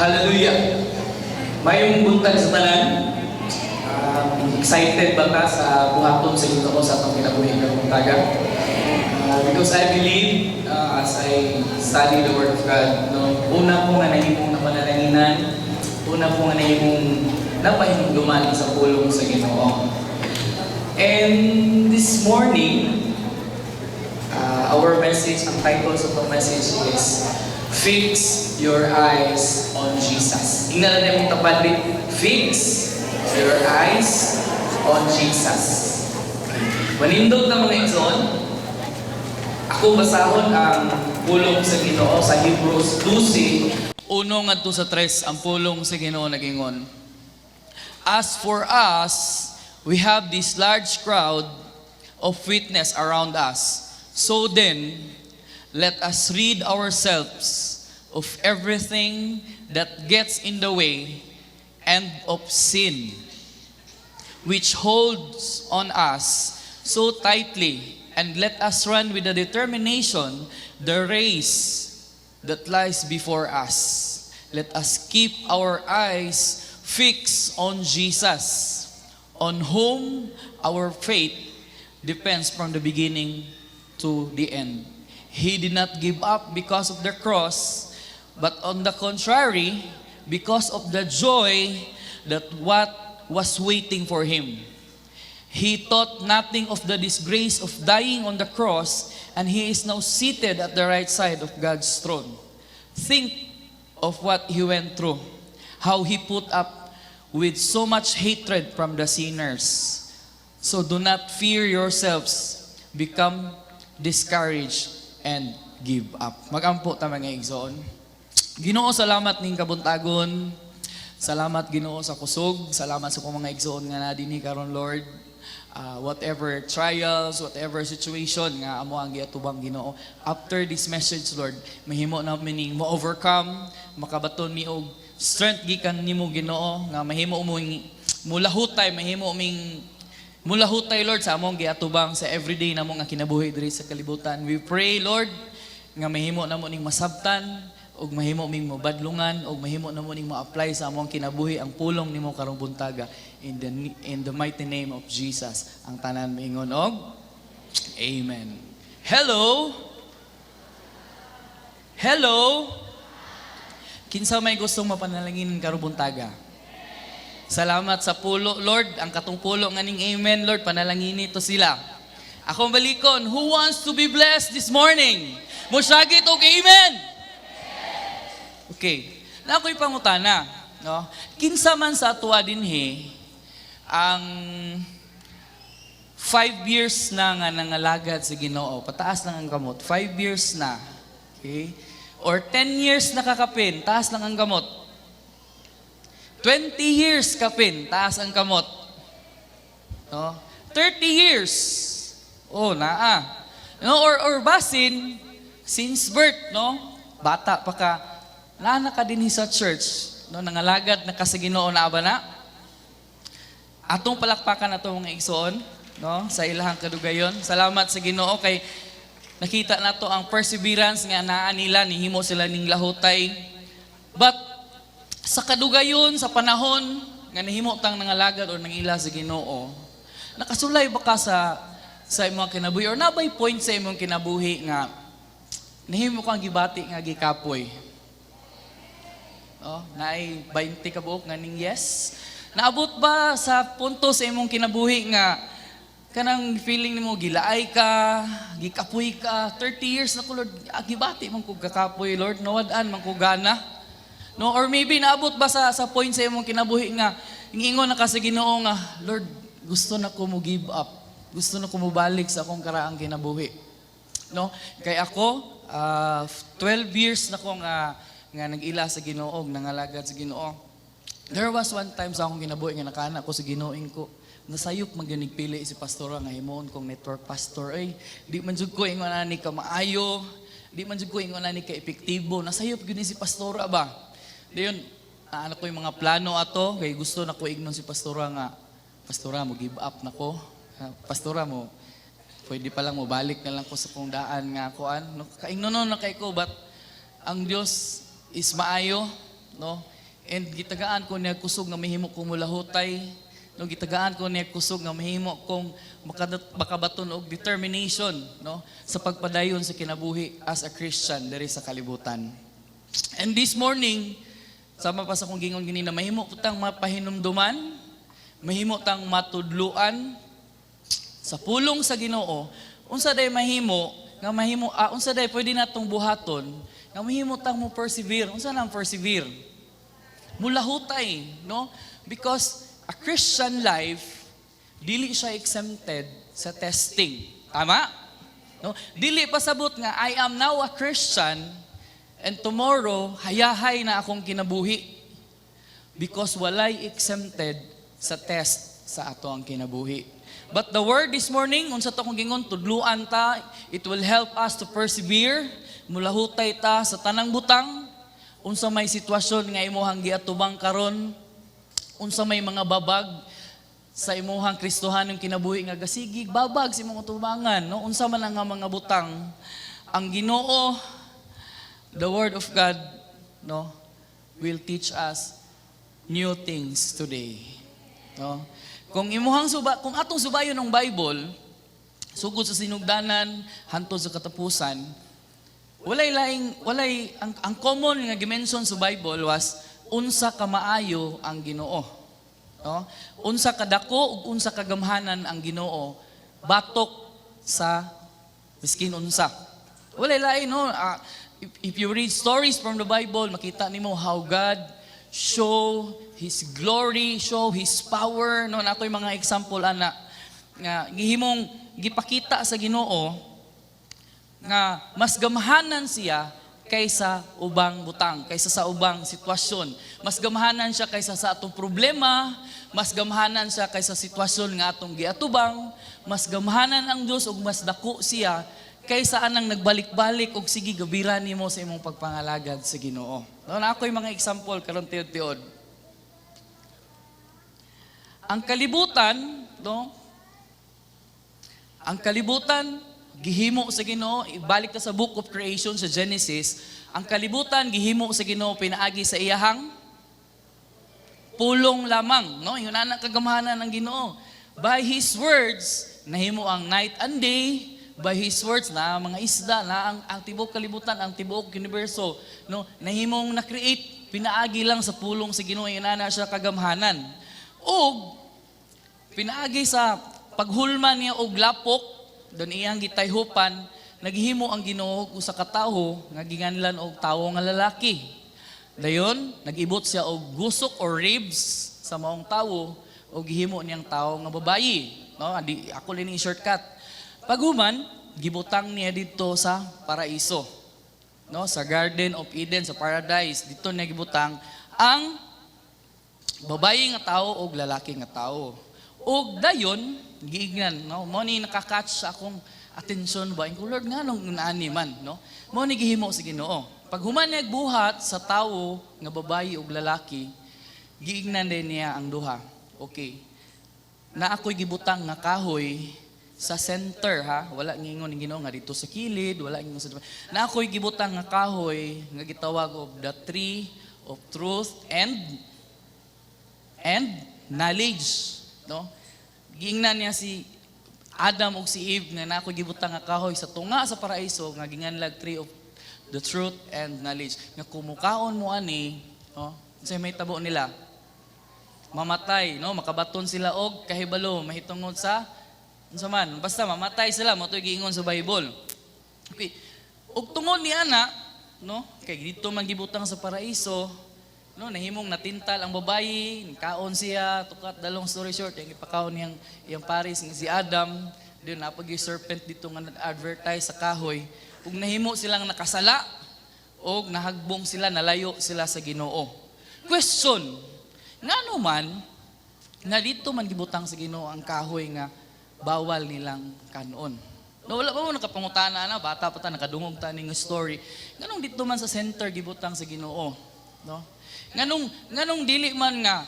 Hallelujah! Maayong buntag sa tanan. Excited ba ka sa buhaton sa Ginoo sa atong kinabuhi karong buntaga? Because I believe, as I study the Word of God, no, una ko nga nahimong napanalanginan, una ko nga nahimong napahinumduman sa pulong sa Ginoo. And this morning, our message, ang title sa atong message is "Fix Your Eyes on Jesus." Ingnan na imong tapad, "Fix your eyes on Jesus." Okay. Manindog na, mga igsoon. Ako basahon ang pulong sa Ginoo sa Hebrews 12, 1 ngadto sa 3. Ang pulong sa Ginoo nagingon: "As for us, we have this large crowd of witness around us. So then, let us rid ourselves of everything that gets in the way and of sin, which holds on us so tightly, and let us run with the determination the race that lies before us. Let us keep our eyes fixed on Jesus, on whom our faith depends from the beginning to the end. He did not give up because of the cross, but on the contrary, because of the joy that what was waiting for him. He thought nothing of the disgrace of dying on the cross, and he is now seated at the right side of God's throne. Think of what he went through, how he put up with so much hatred from the sinners. So do not fear yourselves, become discouraged, and give up." Magampo ta, mga igsoon. Ginoo, salamat ning kabuntagon. Salamat, Ginoo, sa kusog. Salamat sa akong mga igsoon nga naa dinhi karon, Lord. Whatever trials, whatever situation nga amo ang giatubang, Ginoo. After this message, Lord, mahimo na ning mo overcome, makabaton mi og strength gikan nimo, Ginoo, nga mahimo mo mulahutay, mahimo ming mulahutay, Lord, sa among giatubang sa everyday namo nga kinabuhi diri sa kalibutan. We pray, Lord, nga mahimo namo ning masabtan ug mahimo ming mabadlungan ug mahimo namo ning ma-apply sa among kinabuhi ang pulong nimo karong buntaga. In the mighty name of Jesus, ang tanan moingon og "Amen." Hello. Hello. Kinsa may gustong mapanalangin karong buntaga? Salamat sa pulo, Lord. Ang katong pulo nga ning "Amen," Lord, panalangini to sila. Akong balikon, who wants to be blessed this morning? Musagit og "Amen." Okay. Na ako'y pangutana, no? Kinsa man sa atoa dinhi ang 5 years na nga nangalagad sa Ginoo? Pataas lang ang kamot. 5 years na. Okay? Or 10 years na kakapin, taas lang ang kamot. 20 years kapin, taas ang kamot. No? 30 years. Oh, naa. No, or basin since birth, no? Bata pa ka, naa na ka dinhi sa church, no? Nangalagad na ka sa Ginoo na ba na? Atong palakpakan ato, mga igsoon, no? Sa ilahang kadugayon. Salamat sa Ginoo kay nakita nato ang perseverance nga naa nila, nihimo sila ning lahutay. But sa kadugayon, sa panahon nga nahimo tang nangalagad or nangila sa Ginoo, nakasulay ba ka sa imong kinabuhi or naa bay point sa imong kinabuhi nga nahimo kang gibati nga gikapoy? Oh, naay 20 ka buok nga ning "yes." Naabot ba sa punto sa imong kinabuhi nga kanang feeling nimo gilaay ka, gikapoy ka? 30 years na ko, Lord, ah, gibati man ko kakapoy, Lord, nawad-an man ko gana. No, or maybe naabot ba sa point sa imong kinabuhi nga ingon na ka sa Ginoo nga, "Lord, gusto na ko mo give up. Gusto na ko mobalik sa akong karaang kinabuhi"? No? Kay ako, 12 years na ko nga nag-ila sa Ginoo, nangalagad sa Ginoo. There was one time sa akong kinabuhi nga nakana ko sa Ginoo ko, "Nasayop man gyud pili si pastora nga himuon kong network pastor ay di man jud ko ingon ani ka maayo, di man jud ko ingon ani ka epektibo. Nasayop gyud ni si pastora ba." Dayon ano ko yung mga plano ato kay gusto na ko ignon si pastora nga, "Pastora, mo give up na ko. Ah, pastora, mo pwede pa lang mo balik na lang ko sa kong daan nga kuan," no? Kaingnon no na kay ko, but ang Dios is maayo, no? And gitagaan ko niya kusog nga mahimo kong mulahutay. No, gitagaan ko niya kusog nga mahimo kong makabaton og determination, no, sa pagpadayon sa kinabuhi as a Christian diri sa kalibutan. And this morning, sama pa sa akong gingon ganina, mahimo tang mapahinumduman, mahimo tang matudluan sa pulong sa Ginoo, unsa day mahimo nga mahimo unsa day pwede natong buhaton nga mahimo tang mo persevere. Unsa nang persevere? Mulahutay, no? Because a Christian life, dili siya exempted sa testing. Tama? No? Dili pasabot nga I am now a Christian and tomorrow hayahay na akong kinabuhi. Because walay exempted sa test sa ato ang kinabuhi. But the word this morning, unsa to akong gingon, tudluan ta, it will help us to persevere, mulahutay ta sa tanang butang, unsa may sitwasyon nga imuhang giatubang karon, unsa may mga babag sa imuhang Kristohanong kinabuhi nga gasigig babag sa imong atubangan, no? Unsa man ang nga mga butang, ang Ginoo, the word of God, no, will teach us new things today, no? Kung atong subayon ng Bible sugod sa sinugdanan hantod sa katapusan, walay laing walay ang common nga gimension sa Bible was unsa ka maayo ang Ginoo, no? Unsa kadako ug unsa kagamhanan ang Ginoo batok sa miskin unsa. Walay lain, no? If you read stories from the Bible, makita nimo how God show His glory, show His power, no? Naa koy mga example ana nga gihimong gipakita sa Ginoo nga mas gamhanan siya kaysa ubang butang, kaysa sa ubang sitwasyon. Mas gamhanan siya kaysa sa atong problema, mas gamhanan siya kaysa sitwasyon nga atong giatubang, mas gamhanan ang Dios ug mas dako siya kaysa anang nagbalik-balik og sige gabira nimo sa imong pagpangalagad sa Ginoo. No, naa koy mga example karon tiod-tiod. Ang kalibutan, no? Ang kalibutan gihimo sa Ginoo, ibalik ta sa Book of Creation sa Genesis, ang kalibutan gihimo sa Ginoo pinaagi sa iyahang pulong lamang, no? Ingon ana kagamhanan ng Ginoo. By His words, nahimo ang night and day, by His words na mga isda na ang tibuok kalibutan, ang tibuok universo, no? Nahimong na-create pinaagi lang sa pulong sa Ginoo, ingon ana siya kagamhanan. Ug pinaagi sa paghulman niya og lapok doon iyang gitayhupan, naghimo ang Ginoo og usa ka tawo nga ginganlan og tawo nga lalaki. Dayon nag-ibot siya og gusok or ribs sa maong tawo og gihimo niyang tawo nga babayi, no? Di ako ni shortcut. Paghuman, gibutang niya didto sa paraiso, no, sa Garden of Eden, sa paradise. Didto niya gibutang ang babayi nga tao og lalaki nga tao. Og dayon giingnan, no, mo ni nakakatch sa akong atensyon ba ko, "Lord, nganong naani man?" No, mo ni gihimo sa Ginoo. Pag human niya buhat sa tawo nga babayi ug lalaki, giingnan din niya ang duha, "Okay, na ako'y gibutang nga kahoy sa center, ha." Wala ngingon ning Ginoo nga dito sa kilid, wala ngingon sa na ako'y gibutang nga kahoy nga gitawag og the tree of truth and knowledge, no? Giingnan niya si Adam ug si Eve nga naa koy gibutang nga kahoy sa tunga sa paraiso nga ginganlag tree of the truth and knowledge nga kumukaon mo ani, no, unsay mahitabo nila? Mamatay, no? Makabaton sila og kahibalo mahitungod sa unsa man, basta mamatay sila. Mo giingon sa Bible. Okay, ug tungod ni ana, no, kay didto man gibutang sa paraiso, no, nahimong natintal ang babayi, kaon siya. To cut the long story short, yung ipakaon niyang iyang pares nga si Adam, din napag yung serpent didto nga nag-advertise sa kahoy, ug nahimo silang nakasala, og nahagbong sila, nalayo sila sa Ginoo. Question, ngano man nga didto man gibutang sa Ginoo ang kahoy nga bawal nilang kanon? No, wala pa mo nakapangutana na, bata pa ta, nakadungog ta ning story. Nganong didto man sa center gibutang sa Ginoo, no? Nganong dili man nga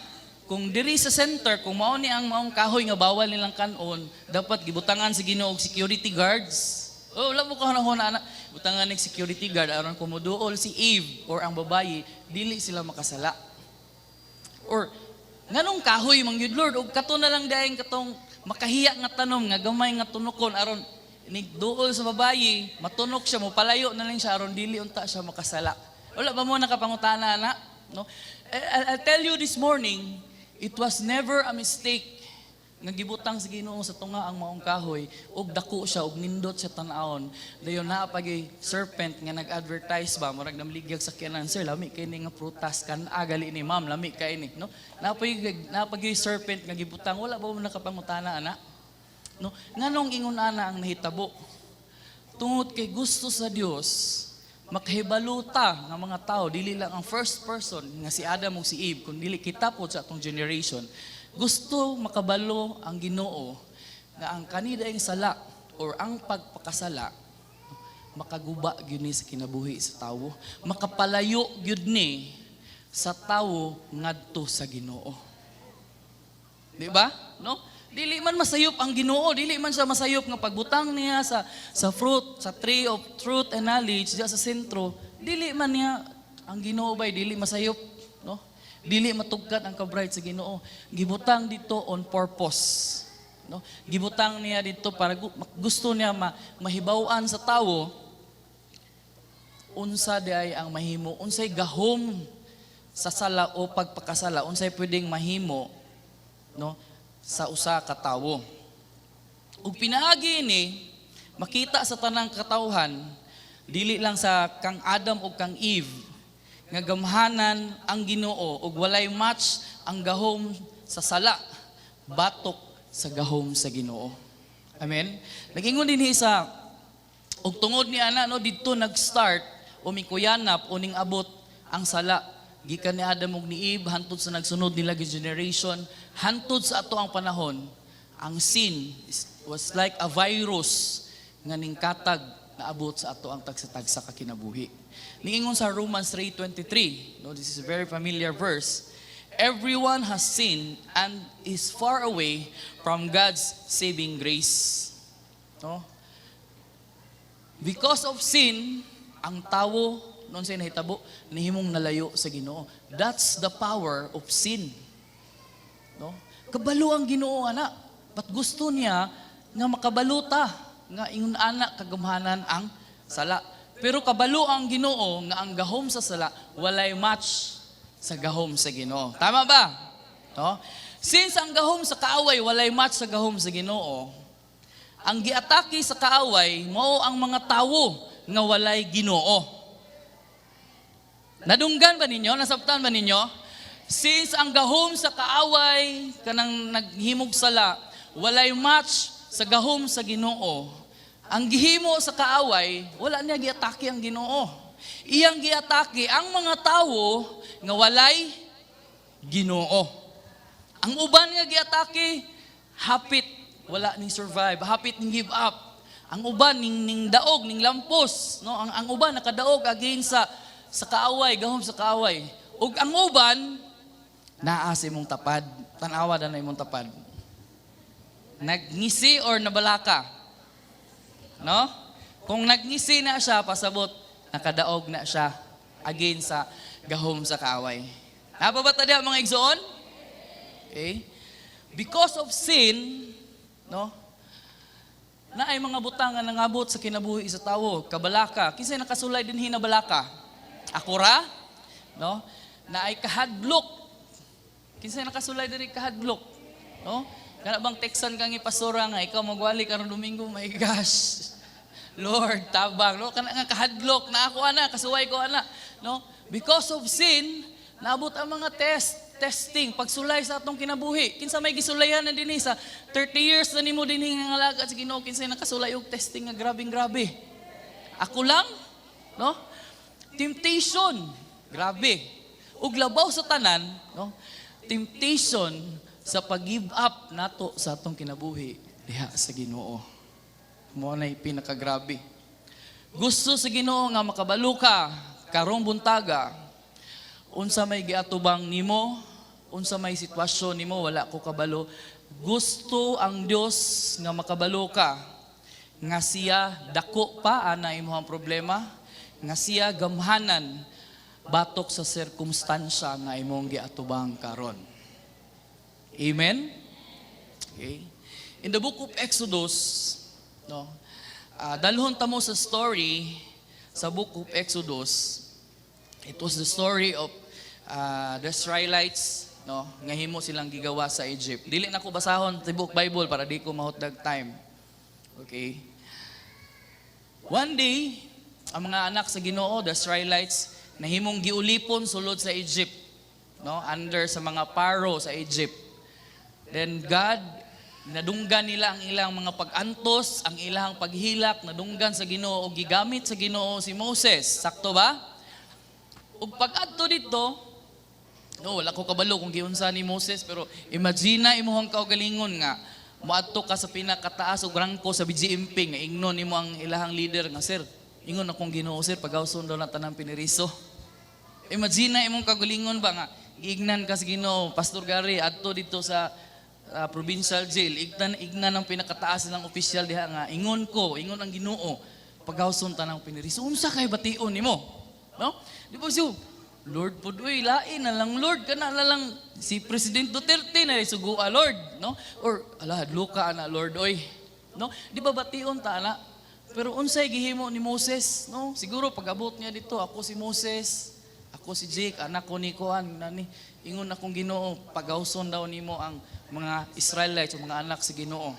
kung diri sa center, kung mao ni ang maong kahoy nga bawal nilang kanon, dapat gibutangan sa Ginoo og security guards? Oh, wala mo kahunahuna ana. Butangan ng security guard aron kung moduol si Eve or ang babayi, dili sila makasala. Or nganong kahoy man gyud, Lord, ug kato na lang dayon katong makahiya nga tanom nga gamay nga tunokon aron duol sa babayi, matunok siya, mo palayo na lang siya aron dili unta siya makasala? Wala ba mo nakapangutana na? No? I'll tell you this morning, it was never a mistake nga gibutang sa Ginoo sa tunga ang maong kahoy ug dako siya ug nindot sa tan-awon. Dayon naa pa'y serpent nga nag-advertise ba, murag namligyag sakyanan, "Sir, lami kay ni nga prutas, kan gali ni ma'am, lami kay ni," no? Naa pa'y serpent nga gibutang. Wala ba mo nakapangutana ana, no? Nganong ingon ana ang nahitabo? Tungod kay gusto sa Dios makahibalo ta nga mga tao, dili lang ang first person nga si Adam ug si Eve, kun dili kita pod sa atong generation. Gusto makabalo ang Ginoo nga ang kanidaing sala or ang pagpakasala makaguba gyud ni sa kinabuhi sa tawo, makapalayo gyud ni sa tawo ngadto sa Ginoo. Di ba? No? Dili man masayop ang Ginoo, dili man siya masayop nga pagbutang niya sa fruit, sa tree of truth and knowledge diya sa sentro, dili man niya ang Ginoo bay dili masayop, no? Dili matugkat ang kabright sa Ginoo. Gibutang dito on purpose. No? Gibutang niya dito para gusto niya mahibaw-an sa tawo unsa di ay ang mahimo, unsay gahom sa sala o pagpakasala, unsay pwedeng mahimo, no, sa usa ka tawo. Ug pinaagi ni makita sa tanang katawhan, dili lang sa kang Adam ug kang Eve, nga gamhanan ang Ginoo ug walay match ang gahom sa sala batok sa gahom sa Ginoo. Amen. Nagingon din sa ug tungod ni ana, no, didto nag-start o mikuyanap o ning abot ang sala gikan ni Adam ug ni Eve hantod sa nagsunod nila generation, hantod sa ato ang panahon. Ang sin was like a virus nga ning katag naabot sa ato ang tagsa-tagsa ka kinabuhi. Niingon sa Romans 3:23, no, this is a very familiar verse. "Everyone has sinned and is far away from God's saving grace." No? Because of sin, ang tawo noon sa nahitabo, nahimong nalayo sa Ginoo. That's the power of sin. No? Kabalo ang Ginoo ana. But gusto niya nga makabalo ta nga ingon ana kagamhanan ang sala. Pero kabalo ang Ginoo nga ang gahom sa sala walay match sa gahom sa Ginoo. Tama ba? No? Since ang gahom sa kaaway walay match sa gahom sa Ginoo, ang giatake sa kaaway mao ang mga tawo nga walay Ginoo. Nadunggan ba ninyo? Nasabtan ba ninyo? Since ang gahom sa kaaway kanang naghimog sala walay match sa gahom sa Ginoo, ang gihimo sa kaaway, wala niya giatake ang Ginoo. Iyang giatake ang mga tawo nga walay Ginoo. Ang uban nga giatake, hapit wala ning survive, hapit ning give up. Ang uban ning daog, ning lampos, no? Ang uban nakadaog against sa kaaway, gahom sa kaaway. Ug ang uban naa sa imong tapad. Tan-awa na imong tapad. Nagngisi or nabalaka? No? Kung nagngisi na siya, pasabot, nakadaog na siya against sa gahom sa kaaway. Naa pa ba ta diha, mga igsoon? Okay? Because of sin, no? Naay mga butang nga nangabot sa kinabuhi sa tawo, kabalaka. Kinsay nakasulay dinhi na balaka? Ako ra? No? Naay kahadlok. Kinsay nakasulay diri kahadlok? No? Kana bang textan kang ipasura nga ikaw magwali karon Domingo, my gosh. Lord, tabang, no? Kana nga kahadlok na ako ana, kasuway ko ana, no? Because of sin, naabot ang mga testing, pagsulay sa atong kinabuhi. Kinsa may gisulayan na dinhi sa 30 years na nimo dinhi nga alagad sa Ginoo, kinsay nakasulay og testing nga grabing grabe? Ako lang, no? Temptation, grabe. Ug labaw sa tanan, no? Temptation sa pag-give up nato sa atong kinabuhi diha sa Ginoo. Mao na pinakagrabe. Gusto sa Ginoo nga makabalo ka karong buntaga unsa may giatubang nimo, unsa may sitwasyon nimo, wala ko kabalo. Gusto ang Dios nga makabalo ka nga siya dako pa ana imong problema, nga siya gamhanan. Batok sa sirkumstansya nga imong giatubang karon. Amen? Okay. In the book of Exodus, no, dalhon ta mo sa story sa book of Exodus. It was the story of the Israelites, no, nga himo silang gigawa sa Egypt. Dili na ko basahon tibok Bible para di ko mahutdag time. Okay. One day, ang mga anak sa Ginoo, the Israelites, nahimong giulipon sulod sa Egypt, no, under sa mga Pharaoh sa Egypt. Then God, nadunggan nila ang ilang mga pag-antos, ang ilang paghilak, nadunggan sa Ginoo, gigamit sa Ginoo si Moses. Sakto ba? Ug pag-adto dito, no, wala ko kabalo kung giunsa ni Moses, pero imagine na imuhang kaugalingon nga moadto ka sa pinakataas og rangko sa BJMP nga ingnon nimo ang ilahang leader nga, "Sir, ingon akong Ginoo, sir, pagawson daw na tanang piniriso." Imagine na imong kaugalingon ba nga giingnan ka sa Ginoo, "Pastor Gary, adto dito sa provincial jail, ignan ignan ang pinakataas ng opisyal diha nga ingon ko, ingon ang Ginoo, pagawson tanang piniriso." Unsa kay bation nimo? No? Di ba siyo, "Lord pud uy, lain na lang Lord, kana na lang si President Duterte na sugua, Lord," no? Or ala, luka na Lord oy. No? Di ba bation ta ana? Pero unsay gihimo ni Moses, no? Siguro pag-abot niya dito, "Ako si Moses, ako si Jake, anak ko ni Kuan, nani, ingon akong Ginoo, pagawson daw nimo ang mga Israelites o mga anak sa Ginoo."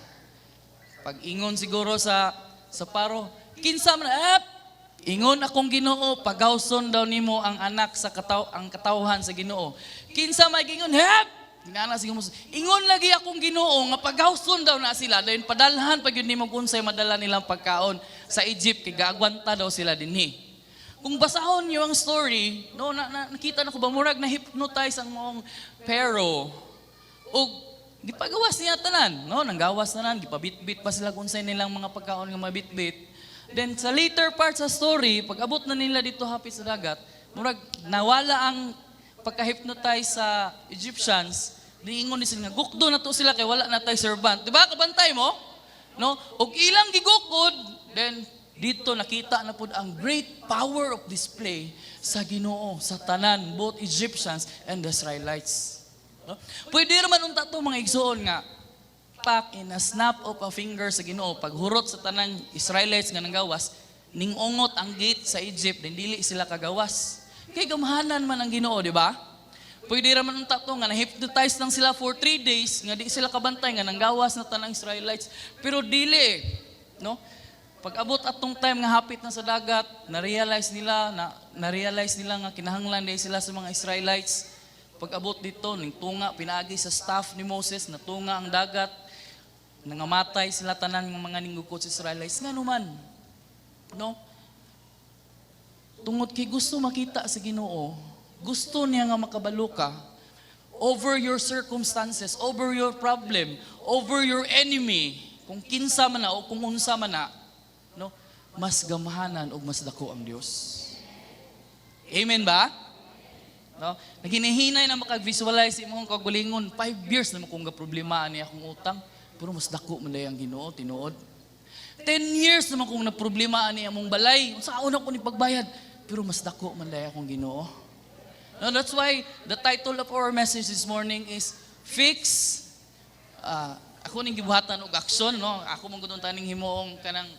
Pag ingon siguro sa Pharaoh, "Kinsa man?" "Ap! Ingon akong Ginoo, pagawson daw nimo ang anak sa kataw ang katawhan sa Ginoo." "Kinsa may gingon?" "Hep!" Ingana sige mo. "Ingon lagi akong Ginoo nga pagawson daw na sila, dayon padalhan pag yun nimo kung unsay madala nilang pagkaon sa Egypt kay gaagwanta daw sila dinhi." Kung basahon niyo ang story, no, nakita na ko ba murag na hypnotize ang maong Pharaoh. Og gipagawas niya tanan, no, nanggawas tanan, gipabitbit pa sila kung unsay nilang mga pagkaon nga mabitbit. Then sa later part sa story, pag abot na nila dito hapit sa dagat, murag nawala ang pagka-hypnotize sa Egyptians, niingon ni sila nga gukdo na to sila kay wala na tay servant. Di ba kabantay mo? No? Og ilang gigukod, then dito nakita na pud ang great power of display sa Ginoo sa tanan, both Egyptians and the Israelites. No? Pwede naman unta to, mga igsoon, nga pak in a snap of a finger sa Ginoo, paghurot sa tanang Israelites nga nanggawas, ningungot ang gate sa Egypt, then dili sila kagawas. Kay gamhanan man ang Ginoo, di ba? Pwede raman unta to nga na-hypnotize lang sila for 3 days nga di sila kabantay nga nanggawas na tanang Israelites. Pero dili eh, no? Pag abot atong time nga hapit na sa dagat, na-realize nila nga kinahanglan diay sila sa mga Israelites. Pag abot dito, ning tunga pinaagi sa staff ni Moses, natunga ang dagat, nangamatay sila tanan ng mga ninggukod sa Israelites. Ngano man? No? Tungod kay gusto makita sa Ginoo, gusto niya nga makabalo ka over your circumstances, over your problem, over your enemy, kung kinsa man na o kung unsa man na, no, mas gamhanan ug mas dako ang Dios. Amen ba? No? Naginahinay na makag-visualize imong kaugalingon, 5 years na mo kong problema ani akong utang, pero mas dako man ang Ginoo, tinuod. 10 years naman kung na problema ani among balay, unsa una ko ni pagbayad, pero mas dako man diay akong Ginoo. No, that's why the title of our message this morning is Fix. Ako ning gibuhatan og aksyon, no? Ako man gud taning himuong kanang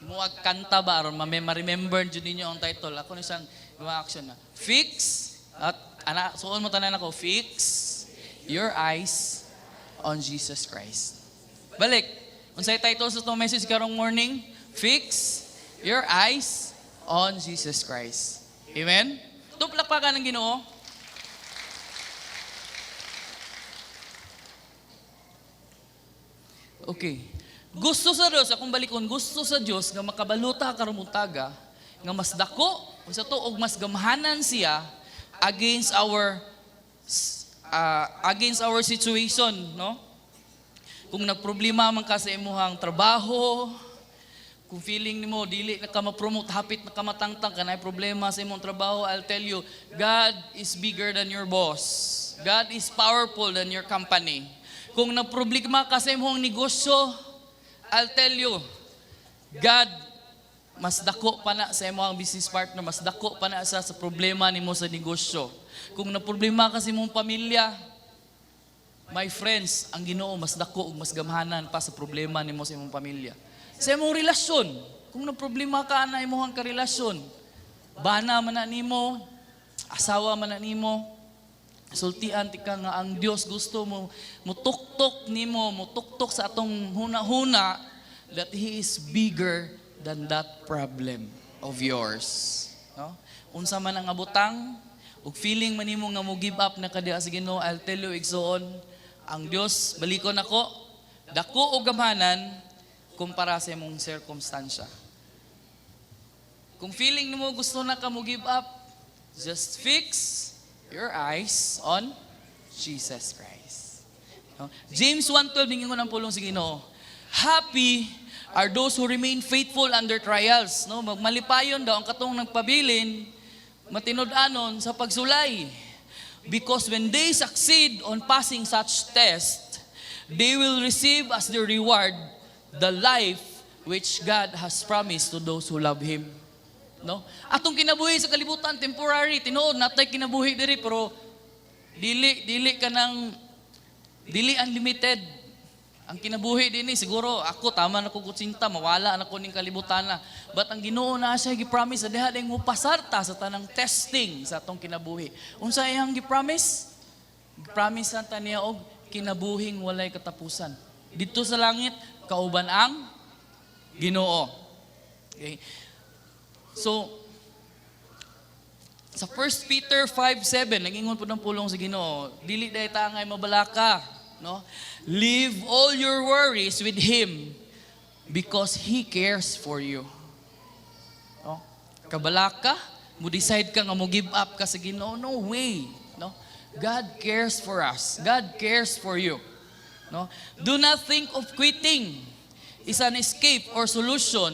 himuag kanta ba aron ma-remember jud ninyo ang title. Ako ni siyang gawa action na. Fix at ana suon mo tanan ako, fix your eyes on Jesus Christ. Balik. Unsay title sa itong message karong morning? Fix your eyes on Jesus Christ. Amen? Tuplak pa ka ng Ginoo. Okay. Gusto sa Dios, akong balikon, gusto sa Dios nga makabaluta karong buntaga nga mas dako sa to og mas gamhanan siya against our situation, no? Kung nagproblema man ka sa imuhang trabaho, kung feeling nimo dili na ka ma-promote, hapit na ka matangtang ka na problema sa imong trabaho, I'll tell you, God is bigger than your boss. God is powerful than your company. Kung nagproblema ka sa imong negosyo, I'll tell you, God Mas dako pa na sa imong business partner, mas dako pa na sa problema nimo sa negosyo. Kung na problema ka sa imong pamilya, my friends, ang Ginoo mas dako ug mas gamhanan pa sa problema nimo sa imong pamilya. Sa imong relasyon, kung na problema ka na imong karelasyon, bana man na nimo, asawa man na nimo, sultian tika nga ang Dios gusto mo mutuktok nimo, mutuktok sa atong huna-huna that He is bigger than that problem of yours. No? Unsa man ang abutang, ug feeling man nimo nga mo give up na ka diha sa Ginoo, I'll tell you, igsoon, ang Dios, balikon ako, dako og gamhanan kumpara sa imong sirkumstansya. Kung feeling nimo gusto na ka mo give up, just fix your eyes on Jesus Christ. No? James 1:12, ningingon ang pulong sa Ginoo. Happy are those who remain faithful under trials. No? Magmalipayon daw ang katong nagpabilin matinud-anon sa pagsulay. Because when they succeed on passing such test, they will receive as their reward the life which God has promised to those who love Him. No? Atong kinabuhi sa kalibutan, temporary, tinuod natay kinabuhi diri, pero dili dili kanang dili unlimited. Ang kinabuhi dinhi, siguro ako tama na ko kutsinta, mawala na ko ning kalibutan na. But ang Ginoo na siya gi-promise sa diha ding mupasar ta sa tanang testing sa atong kinabuhi. Unsa iyang gi-promise? Gi-promise ta niya og kinabuhing walay katapusan. Didto sa langit kauban ang Ginoo. Okay? So, sa 1 Peter 5:7, nagingon po ng pulong sa Ginoo, dili dahil ta angay mabalaka, no? Leave all your worries with Him because He cares for you. No? Kabalaka, mo decide ka nga mo give up ka sa Ginoo, no way, no? God cares for us. God cares for you. No? Do not think of quitting is an escape or solution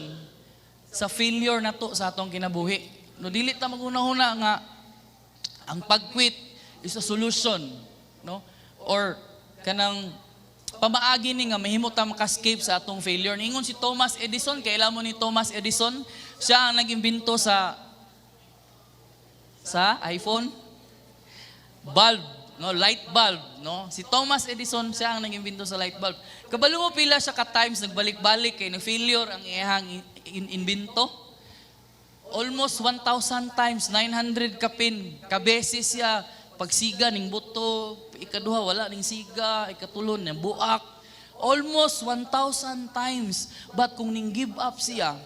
sa failure nato sa atong kinabuhi. No, dili ta maghuna-huna nga ang pag-quit is a solution, no? Or kanang pamaagi ni nga mahimo ta maka-escape sa atong failure. Ningon si Thomas Edison, kaila mo ni Thomas Edison, siya ang nag-imbento sa iPhone bulb, no, light bulb, no? Si Thomas Edison, siya ang nag-imbento sa light bulb. Kabalo mo pila siya ka times nagbalik-balik kay na-failure ang iyang imbento? Almost 1,000 times, 900 kapin. Kabeses siya pagsiga ning buto, ikaduha wala ning siga, ikatulo ning buak. Almost 1,000 times. But kung ning give up siya,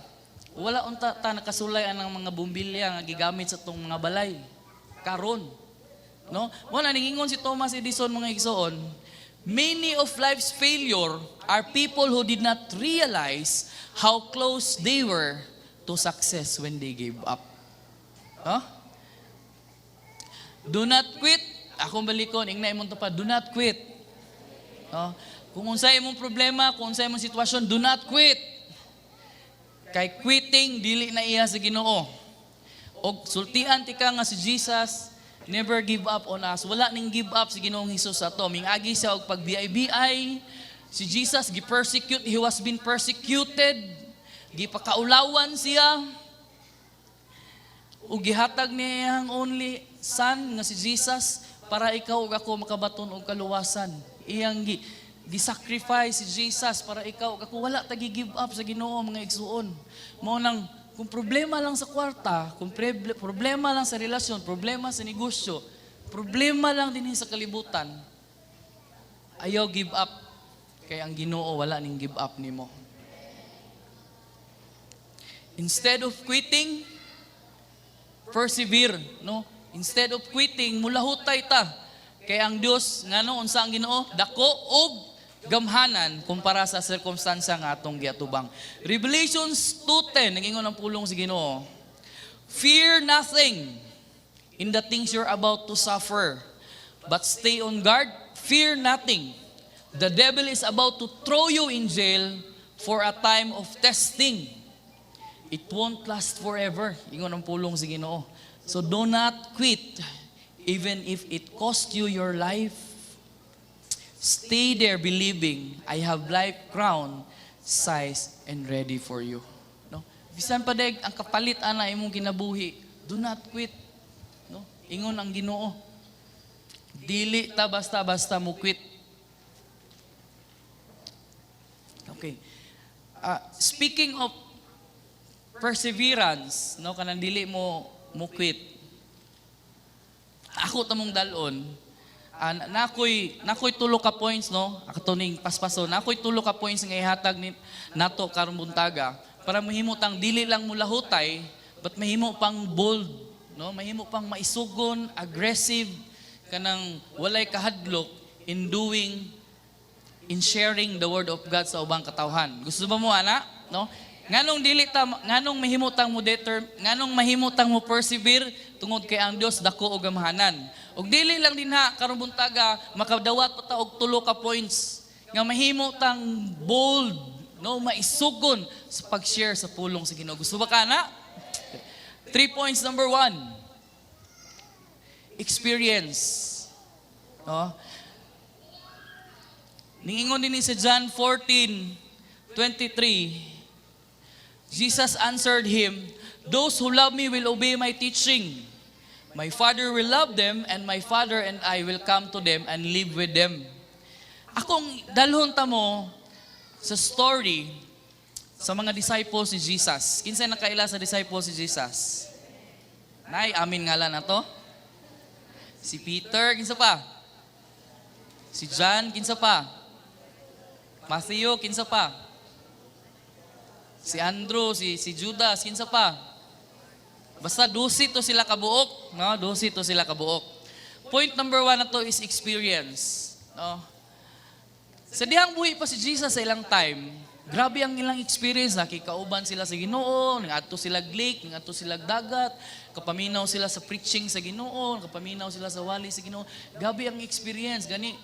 wala unta ta nakasulay ang mga bumbilya nga gigamit sa tong mga balay. Karon. No? Mo na ningingon si Thomas Edison, mga igsoon, many of life's failure are people who did not realize how close they were to success when they gave up. No? Do not quit. Akong balikon, ingna imong pa, do not quit. No? Kung unsay imong problema, kung unsay imong sitwasyon, do not quit. Kay quitting dili na iya sa Ginoo. Og sultian tika nga si Jesus never give up on us. Wala ning give up si Ginoong Hesus ato. Mingagi siya og pagbiay-biay. Si Jesus gi-persecute, he was been persecuted. Gipakaulawan siya. Ug gihatag niya ang only son nga si Jesus para ikaw ug ako makabaton og kaluwasan. Iyang gi-sacrifice si Jesus para ikaw ug ako. Wala ta give up sa Ginoo, mga igsuon. Mao nang kung problema lang sa kwarta, kung problema lang sa relasyon, problema sa negosyo, problema lang din sa kalibutan, ayaw give up. Kay ang Ginoo wala ning give up nimo. Instead of quitting, persevere, no? Instead of quitting, mulahutay ta. Kay ang Dios ngano, unsa ang Ginoo? Dako og gamhanan kumpara sa sirkumstansya nga atong giatubang. Revelations 2:10, nagingon ang pulong sa Ginoo. Fear nothing in the things you're about to suffer, but stay on guard. Fear nothing. The devil is about to throw you in jail for a time of testing. It won't last forever. Ingon ang pulong sa Ginoo. So do not quit even if it cost you your life. Stay there believing I have life crown size and ready for you. No? Bisan pa deg ang kapalit ana imong kinabuhi, do not quit. No? Ingon ang Ginoo. Dili ta basta-basta mo quit. Okay. Speaking of perseverance, no, kanang dili mo mo quit. Ako tamong dalon, nakoy tulo ka points, no, ato ning paspaso, nakoy tulo ka points nga ihatag ni nato karong buntaga para mahimo tang dili lang mulahutay but mahimo pang bold, no, mahimo pang maisugon, aggressive, kanang walay kahadlok in sharing the word of God sa ubang katawhan. Gusto ba mo ana, no? Nganong dili ta, nganong mahimo tang mo deter, nganong mahimo tang mo persevere? Tungod kay ang Dios dako og gamhanan. Og dili lang dinha karong buntaga, makadawat pa ta og tulo ka points nga mahimo tang bold, no, maisugon sa pag-share sa pulong sa Ginoo. Gusto ba ka na? Three points. Number one, experience. No? Ningingon din sa John 14:23, Jesus answered him, "Those who love me will obey my teaching. My Father will love them, and my Father and I will come to them and live with them." Akong dalhon ta mo sa story sa mga disciples ni Jesus. Kinsa nakaila sa disciples ni Jesus? Nay, amin ngalan na to? Si Peter, kinsa pa? Si John, kinsa pa? Matthew, kinsa pa? Si Andrew, si Judas, kinsa pa? Basta 12 to sila kabuok, no? 12 to sila kabuok. Point number one na to is experience, no? Sa dihang buhi pa si Jesus sa ilang time, grabe ang ilang experience. Nakikauban sila sa Ginoo, ngadto sila lake, ngadto sila dagat, kapaminaw sila sa preaching sa Ginoo, kapaminaw sila sa wali sa Ginoo. Grabe ang experience. Gani,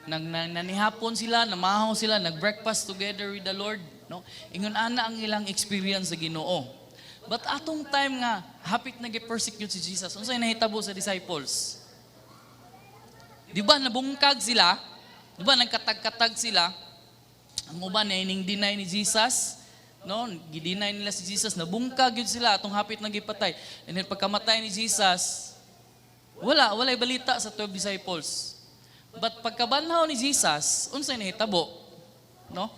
nanihapon sila, namahaw sila, nag-breakfast together with the Lord. No? Ingon ana ang ilang experience sa Ginoo. But atong time nga hapit na gi-persecute si Jesus, unsay nahitabo sa disciples? Di ba nabungkag sila? Di ba nagkatag-katag sila? Ang uban na ining deny ni Jesus, no? Gi-deny nila si Jesus, nabungkag yun sila atong hapit na gipatay. And then pagkamatay ni Jesus, walay balita sa 12 disciples. But pagkabanhaw ni Jesus, unsay nahitabo? No?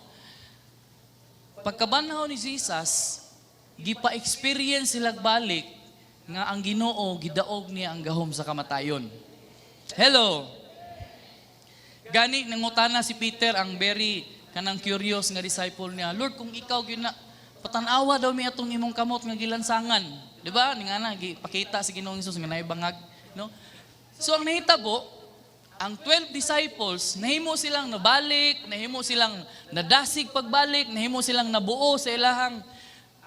Pagkabanhaw ni Jesus, gipa-experience sila balik nga ang Ginoo gidaog niya ang gahom sa kamatayon. Hello. Gani nangutana si Peter, ang very kanang curious nga disciple niya, "Lord, kung ikaw gyud na, patan-awa daw mi atong imong kamot nga gilansangan." Di ba? Ni nga na gipakita si Ginoong Hesus nga naay bangag, no? So ang nahitabo, ang 12 disciples, nahimo silang nabalik, nahimo silang nadasig pagbalik, nahimo silang nabuo sa ilahang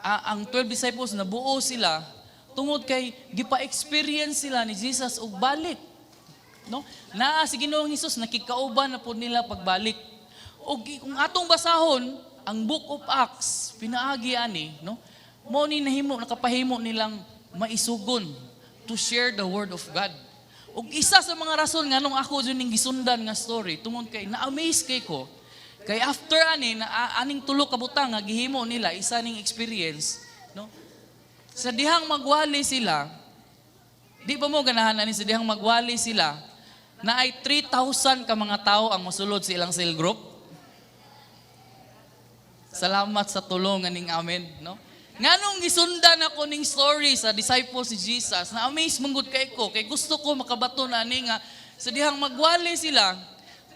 ang 12 disciples, nabuo sila tungod kay gipa-experience sila ni Jesus og balik. No? Naa si Ginoong Hesus, nakikauban na pud nila pagbalik. Og kung atong basahon ang Book of Acts, pinaagi ani, no? Mao ni nahimo, nakapahimo nilang maisugon to share the word of God. Ug isa sa mga rason nganong ako jud ning gisundan nga story, tungod kay na-amaze kay ko kay after ani na aning tulo ka butang nga gihimo nila, isa ning experience, no? Sa dihang magwali sila, di ba mo ganahan ani, sa dihang magwali sila, na ay 3,000 ka mga tao ang mosulod sa ilang cell group? Salamat sa tulong aning amen, no? Nganong gisundan ako ning story sa disciples ni Jesus, na amaze man gud kay ko, kay gusto ko makabato na ani nga sa dihang magwali sila,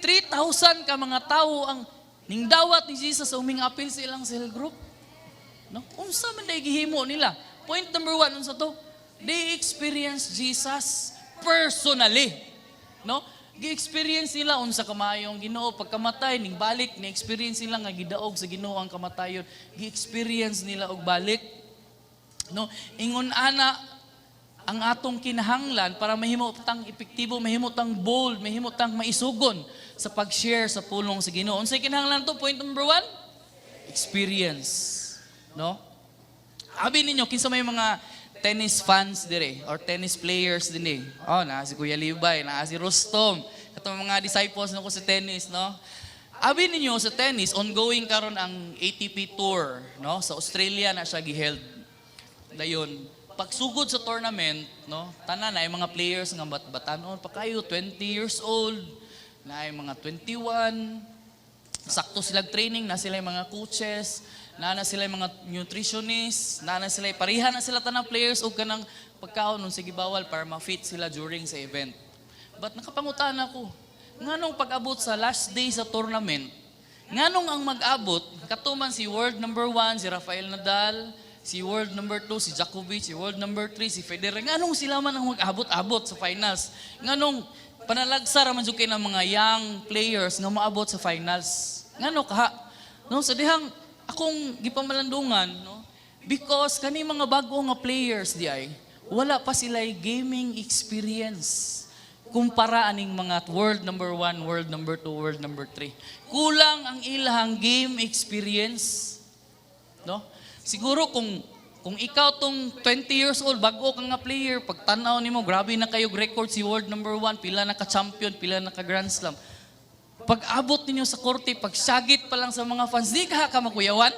3,000 ka mga tao ang ningdawat ni Jesus sa uming-apil sa ilang cell group. No? Unsa man day gihimo nila? Point number one, unsa to? They experience Jesus personally. No? Gi-experience nila unsa kamaayong Ginoo pagkamatay ning balik, ni experience nila nga gidaog sa Ginoo ang kamatayon. Gi-experience nila og balik. No? Ingon ana ang atong kinahanglan para mahimo tang epektibo, mahimo tang bold, mahimo tang maisugon sa pag-share sa pulong sa Ginoo. Unsay kinahanglan to? Point number one, experience. No? Abi ninyo, kinsa may mga tennis fans dire or tennis players din eh? Oh, na si Kuya Libay, na si Rustom. Katong mga disciples nako sa tennis, no? Abi ninyo sa tennis, ongoing karon ang ATP Tour, no? Sa Australia na siya giheld. Dayon, pagsugod sa tournament, no, tanan na mga players nga batanon pa kayo, 20 years old, na mga 21, sakto sila training, na sila yung mga coaches, na sila yung mga nutritionists, na sila, pareha na sila tanang players og kanang pagkaon nung sige bawal para ma-fit sila during sa event. But nakapangutan ako, nganong pag-abot sa last day sa tournament, nganong ang mag-abot, katuman si world number 1, si Rafael Nadal, si world number 2, si Djokovic, si world number 3, si Federer, nganong sila man ang mag-abot-abot sa finals? Nganong panalagsa ra man jud kay ng mga young players nga maabot sa finals? Ngano kaha? No, sa dihang akong gipamalandungan, no? Because kani mga bago nga players di ay wala pa sila gaming experience kumpara aning mga world number 1, world number 2, world number 3. Kulang ang ilahang game experience. No? Siguro kung ikaw tong 20 years old, bago ka nga player, pag tanaw nimo, grabe na kayo record si world number 1, pila na ka champion, pila na ka Grand Slam. Pag abot ninyo sa korte, pag syagit pa lang sa mga fans, di ka makuyawan.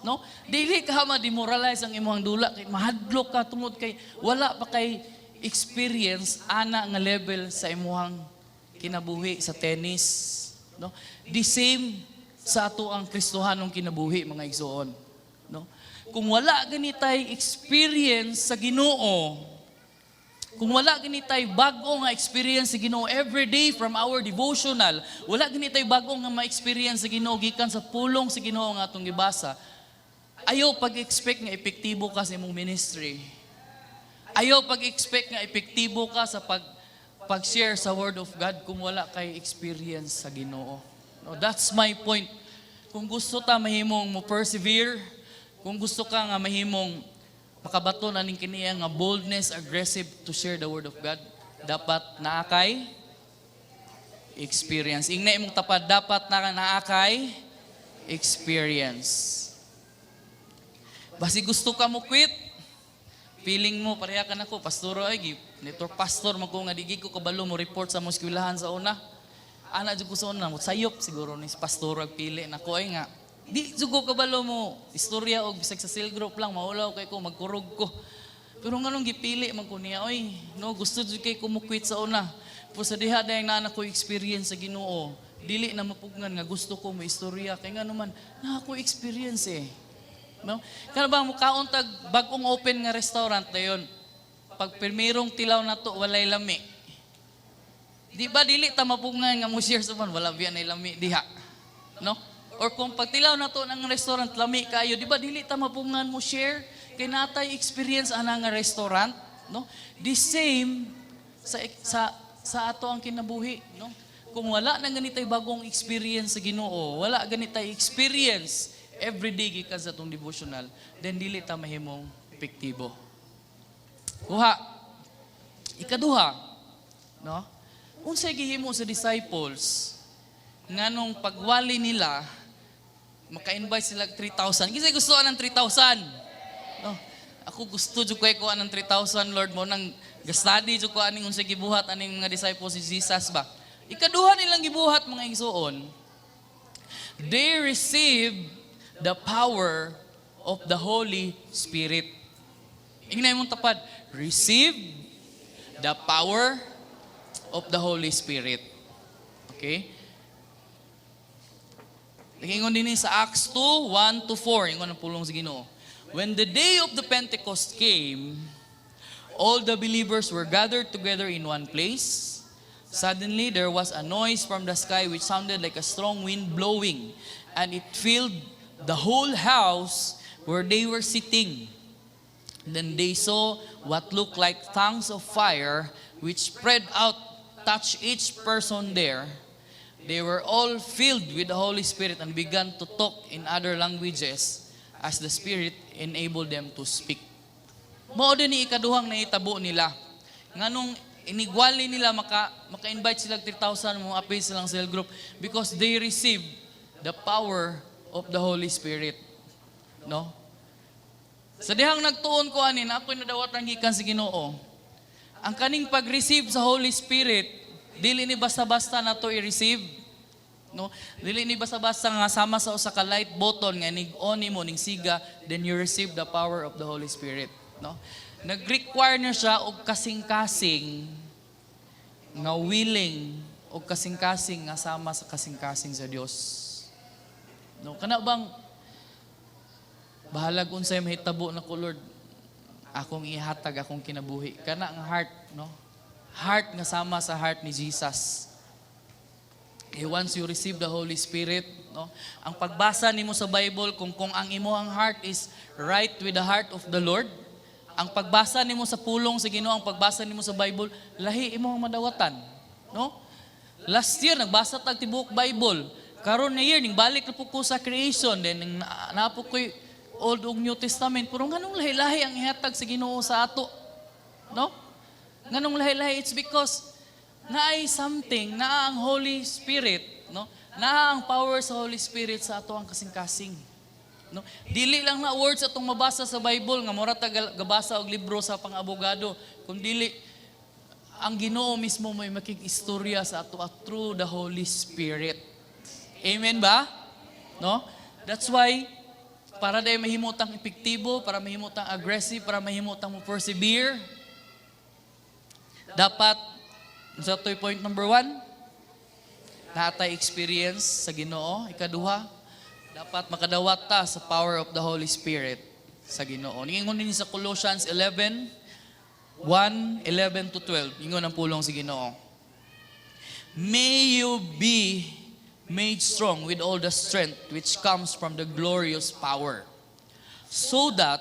No? Dili ka ma-demoralize ang imong dula kay mahadlok ka tungod kay wala pa kay experience ana nga level sa imong kinabuhi sa tennis, no? The same sa ato ang Kristohanong kinabuhi, mga igsoon, no? Kung wala ganitay experience sa Ginoo, kung wala ganitay bago nga experience sa Ginoo every day from our devotional, wala ganitay bago nga ma-experience sa Ginoo gikan sa pulong sa Ginoo nga atong gibasa, ayaw pag-expect nga epektibo ka sa imong ministry. Ayaw pag-expect nga epektibo ka sa pag-share sa Word of God kung wala kay experience sa Ginoo. No, that's my point. Kung gusto ta mahimong mo persevere, kung gusto ka nga mahimong makabaton aning kiniya nga boldness, aggressive to share the Word of God, dapat naa kay experience. Ingna imong tapad, dapat na naa kay experience. Basi gusto ka mo quit, feeling mo pareha ka nako, pastor ay gi network pastor man ko nga di ko kabalo mo report sa mo eskwelahan sa una. Ana jud ko sa una, mo sayop siguro ni pastor ag pili nako ay nga di jud ko kabalo mo istorya og bisag sa cell group lang, maulaw kay ko, magkurog ko. Pero nganong gipili man ko niya oy, no, gusto jud kay ko mo quit sa una. Pero sa diha dayang naa na ko experience sa Ginoo, dili na mapugnan nga gusto ko mo istorya kay ngano man naa ko experience eh. No? Kana bang mukaon tag bag-ong open nga restaurant dayon. Pag primerong tilaw na to walay lami. Di ba dili ta mapungan nga mo share sa man wala biya na lami diha. No? Or kung pagtilaw na to ng restaurant lami kayo, di ba dili ta mapungan mo share kay natay experience ana nga restaurant, no? The same sa ato ang kinabuhi, no? Kung wala na ganitay bagong experience sa Ginoo, wala ganitay experience everyday gikan sa atong devotional, then dili ta mahimong epektibo. Kuha. Ikaduha, no? Unsay gihimo sa disciples nganong pagwali nila maka-invite sila og 3,000? Kinsa gusto ng 3,000? No. Ako gusto jud ko ko ng 3,000, Lord, mo nang ga-study jud ko aning unsay gibuhat aning mga disciples ni Jesus ba. Ikaduha nilang gibuhat, mga igsoon, they receive the power of the Holy Spirit. Ingna imong tapad, receive the power of the Holy Spirit. Okay? Nagingon din sa Acts 2, 1 to 4, ingon ang pulong sa Ginoo. When the day of the Pentecost came, all the believers were gathered together in one place. Suddenly, there was a noise from the sky which sounded like a strong wind blowing, and it filled the whole house where they were sitting. Then they saw what looked like tongues of fire, which spread out, touched each person there. They were all filled with the Holy Spirit and began to talk in other languages as the Spirit enabled them to speak. Mao din ni ikaduhang nahitabo nila. Nganong inigwali nila maka-invite sila 3,000 mo apil silang cell group because they received the power of the Holy Spirit. No? Sa dihang nagtuon ko ani na ako'y nadawat ang gikan sa Ginoo. Ang kaning pag-receive sa Holy Spirit, dili ni basta-basta na to i-receive. No? No? Dili ni basta-basta nga sama sa usa ka light button nga nig on nimo ning siga, then you receive the power of the Holy Spirit, no? Nag-require na siya og kasing-kasing nga willing o kasing-kasing nga sama sa kasing-kasing sa Dios. No, kana bang bahalag unsay mahitabo nako, Lord, akong ihatag akong kinabuhi. Kana ang heart, no? Heart nga sama sa heart ni Jesus. Kay once you receive the Holy Spirit, no, ang pagbasa nimo sa Bible, kung ang imo ang heart is right with the heart of the Lord, ang pagbasa nimo sa pulong sa Ginoo, ang pagbasa nimo sa Bible, lahi imo ang madawatan, no? Last year nagbasa tag tibuok Bible. Karon nga year ning balik na po ko sa creation, then ning naa po ko'y Old ug New Testament, pero nganong lahi-lahi ang ihatag sa Ginoo sa ato? No? Nganong lahi-lahi? It's because naay something, naa ang Holy Spirit, no? Naa ang power sa Holy Spirit sa ato ang kasing-kasing. No? Dili lang na words atong mabasa sa Bible nga mura ta gabasa og libro sa pang-abogado, kun dili ang Ginoo mismo may makig-istorya sa ato at through the Holy Spirit. Amen ba? No? That's why para day mahimo tang epektibo, para mahimo tang aggressive, para mahimo tang mo persevere, dapat sa to'y point number 1, naa tay experience sa Ginoo. Ikaduha, dapat makadawat ta sa power of the Holy Spirit sa Ginoo. Ningon din sa Colossians 11, 1, 11 to 12. Ingon ang pulong sa Ginoo. "May you be made strong with all the strength which comes from the glorious power, so that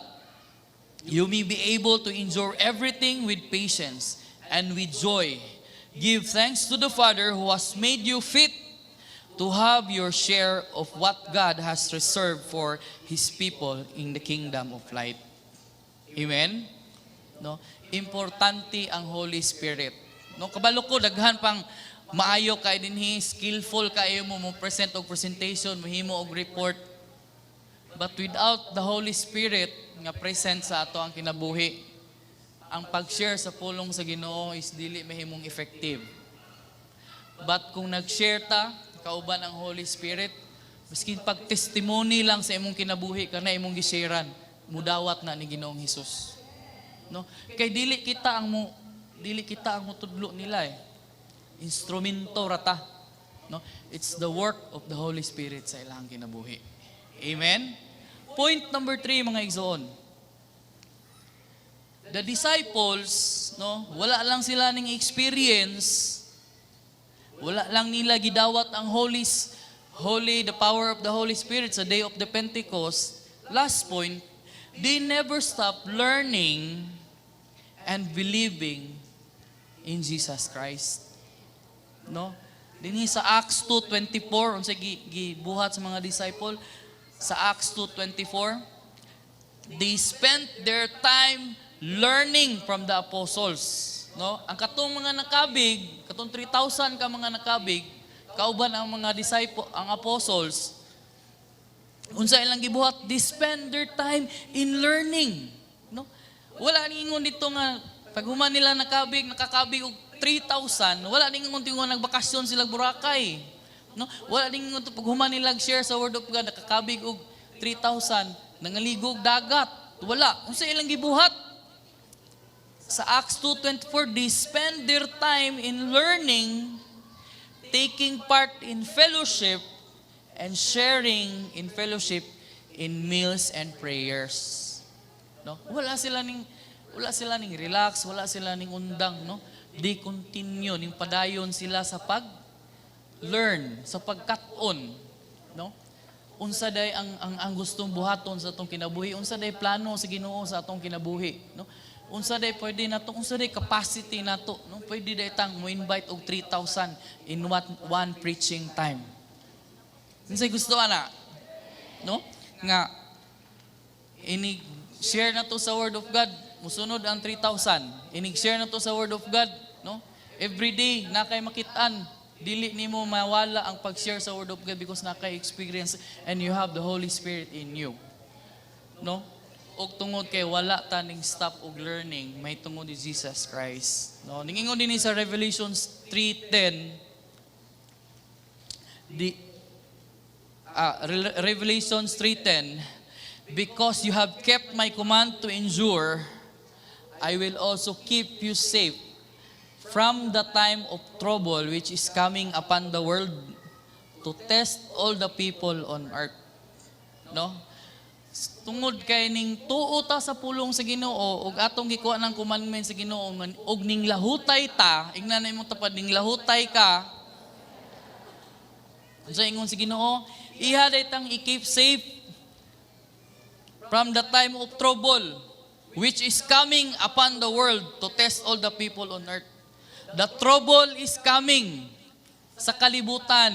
you may be able to endure everything with patience and with joy. Give thanks to the Father who has made you fit to have your share of what God has reserved for His people in the kingdom of light." Amen? No? Importante ang Holy Spirit. No, kabalo ko daghan pang maayo kay dinhi, skillful kayo mo mo present og presentation, mohimo og report. But without the Holy Spirit nga present sa ato ang kinabuhi, ang pag-share sa pulong sa Ginoo is dili mahimong effective. But kung nag-share ta kauban ang Holy Spirit, miskin pag testimony lang sa imong kinabuhi kana imong gi-sharean, mudawat na ni Ginoong Hesus. No? Kay dili kita ang mutudlo nila eh. Instrumento ra ta. No? It's the work of the Holy Spirit sa ilang kinabuhi. Amen? Point number 3, mga igsoon. The disciples, no, wala lang sila ning experience, wala lang nila gidawat ang Holy the power of the Holy Spirit sa day of the Pentecost. Last point, they never stop learning and believing in Jesus Christ. No? Dinhi sa Acts 2:24, unsa gibuhat sa mga disciple sa Acts 2:24, they spent their time learning from the apostles. No? Ang katong mga nakabig, katong 3,000 ka mga nakabig, kauban ang mga disciple, ang apostles, unsa ilang gibuhat? They spend their time in learning. No? Wala ningon dito nga pag human nila nakabig, nakakabig og 3,000, wala ningon tingon nagbakasyon sila Boracay. No? Wala ningon to pag human nila share sa word of God, nakakabig og 3,000, nangaligo og dagat. Wala. Unsa ilang gibuhat? Sa Acts 2:24, they spend their time in learning, taking part in fellowship, and sharing in fellowship in meals and prayers. No? Wala sila ning relax, wala sila ning undang, no? They continue ning padayon sila sa pag learn, sa pagkat-on, no? Unsa day ang gustong buhaton sa atong kinabuhi, unsa day plano sa Ginoo sa atong kinabuhi, no? Unsa day pwede nato, unsa day capacity nato, no? Pwede day tang mo invite og 3,000 in what one preaching time. Unsay gusto ana? No? Nga inig share na to sa word of God, musunod ang 3,000. Inig share na to sa word of God, no? Every day na kay makitaan, dili nimo mawala ang pag-share sa word of God because naa kay experience and you have the Holy Spirit in you. No? Og tungod kay wala ta ning stop og learning may tungod ni Jesus Christ. No? Ningingon din ni sa Revelations 3:10, the Revelations 3:10, "Because you have kept my command to endure, I will also keep you safe from the time of trouble which is coming upon the world to test all the people on earth." No? Tungod kay ning tuo ta sa pulong sa Ginoo ug atong gikuha ng commandment sa Ginoo ug ning lahutay ta, ingna na imong tapad, ning lahutay ka. Unsa ingon sa Ginoo? Iha day tang i-keep safe from the time of trouble which is coming upon the world to test all the people on earth. The trouble is coming sa kalibutan.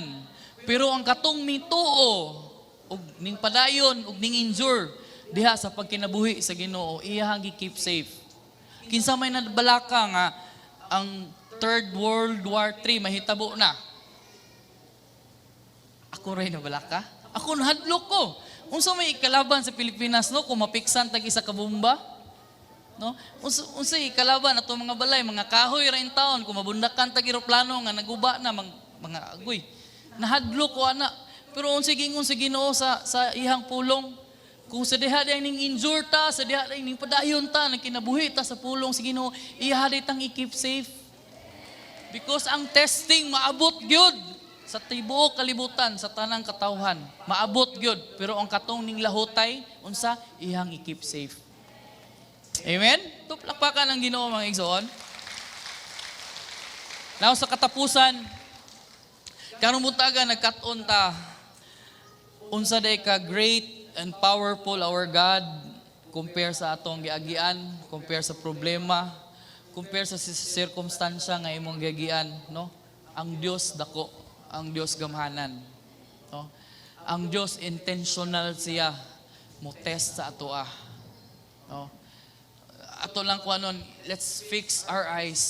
Pero ang katong mituo ug ning padayon ug ning endure diha sa pagkinabuhi sa Ginoo, iyahang gi-keep safe. Kinsa may nabalaka nga ang Third World War III mahitabo na? Ako rin nabalaka? Ako, nahadlok ko. Unsa may ikalaban sa Pilipinas, no, kung mapiksan tag isa ka bomba? No? Unsa ikalaban ato mga balay, mga kahoy ra in taon kung mabundakan tag eroplano nga naguba na mga agoy. Nahadlok ko ana. Pero unsa gingon sa Ginoo sa ihang pulong? Kung sa diha diay ning endure ta, sa diha diay ning padayon ta, nagkinabuhi ta sa pulong sa Ginoo, iha day tang i-keep safe. Because ang testing maabot gyud sa tibuok kalibutan, sa tanang katawhan. Maabot gyud, pero ang katong ning lahutay, unsa ihang i-keep safe. Amen? Tuplakpakan ang Ginoo, mga igsoon. Now sa katapusan, karong buntaga nagkat-on ta unsa day ka great and powerful our God compare sa atong giagian, compare sa problema, compare sa sirkumstansya nga imong giagian, no? Ang Dios dako, ang Dios gamhanan, no? Ang Dios, intentional siya mo test sa atoa. No? Ato lang kuanon, let's fix our eyes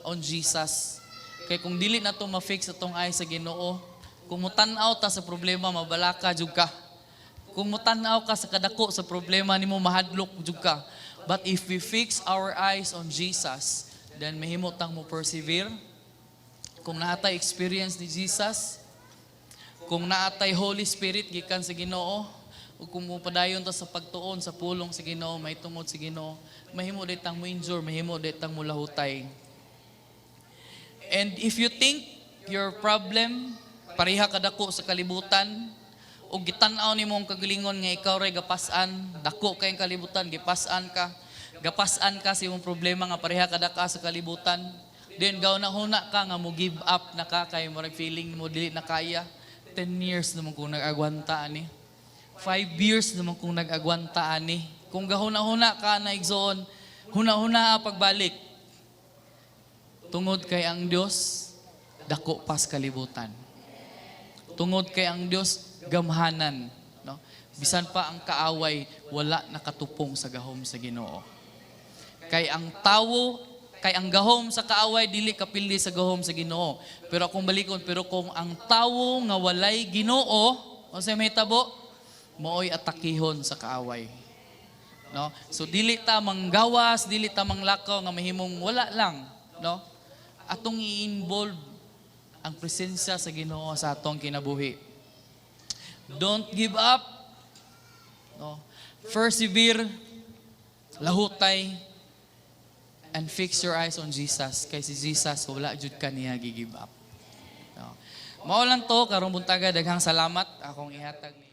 on Jesus. Kay kung dili na to ma-fix atong eyes sa Ginoo, kung mutan-aw ta sa problema, mabalaka jud ka. Kung mutan-aw ka sa kadako sa problema nimo, mahadlok jud ka. But if we fix our eyes on Jesus, then mahimo tang mo persevere. Kung naatay experience ni Jesus, kung naatay Holy Spirit gikan sa Ginoo, ug kung mopadayon ta sa pagtuon sa pulong sa Ginoo, may tungod sa Ginoo, mahimo day tang mo endure, mahimo day tang molahutay. And if you think your problem pareha kadako sa kalibutan, ug gitan-aw nimo ang kagalingon nga ikaw ray gapas-an, dako kay ang kalibutan, gipas-an ka, gapas-an ka sa imong problema nga pareha kadaka sa kalibutan, then gahuna-huna ka nga mo give up na ka kay murag feeling mo dili na kaya. 10 years naman kung nag-agwanta ani. 5 years naman kung nag-agwanta ani. Kung gahuna-huna ka na, igsoon, huna-huna pagbalik. Tungod kay ang Dios dako pas kalibutan. Tungod kay ang Dios gamhanan, no? Bisan pa ang kaaway, wala nakatupong sa gahom sa Ginoo. Kay ang tawo, kay ang gahom sa kaaway dili kapildi sa gahom sa Ginoo. Pero kung balikon, pero kung ang tawo nga walay Ginoo, unsay mahitabo? Maoy atakihon sa kaaway. No? So dili ta manggawas, dili ta manglakaw nga mahimong wala lang, no? Atong i-involve ang presensya sa Ginoo sa atong kinabuhi. Don't give up. No? Persevere, lahutay, and fix your eyes on Jesus. Kay si Jesus, wala jud ka niya gi-give up. No? Mao lang to, karong buntaga, daghang salamat akong ihatag ni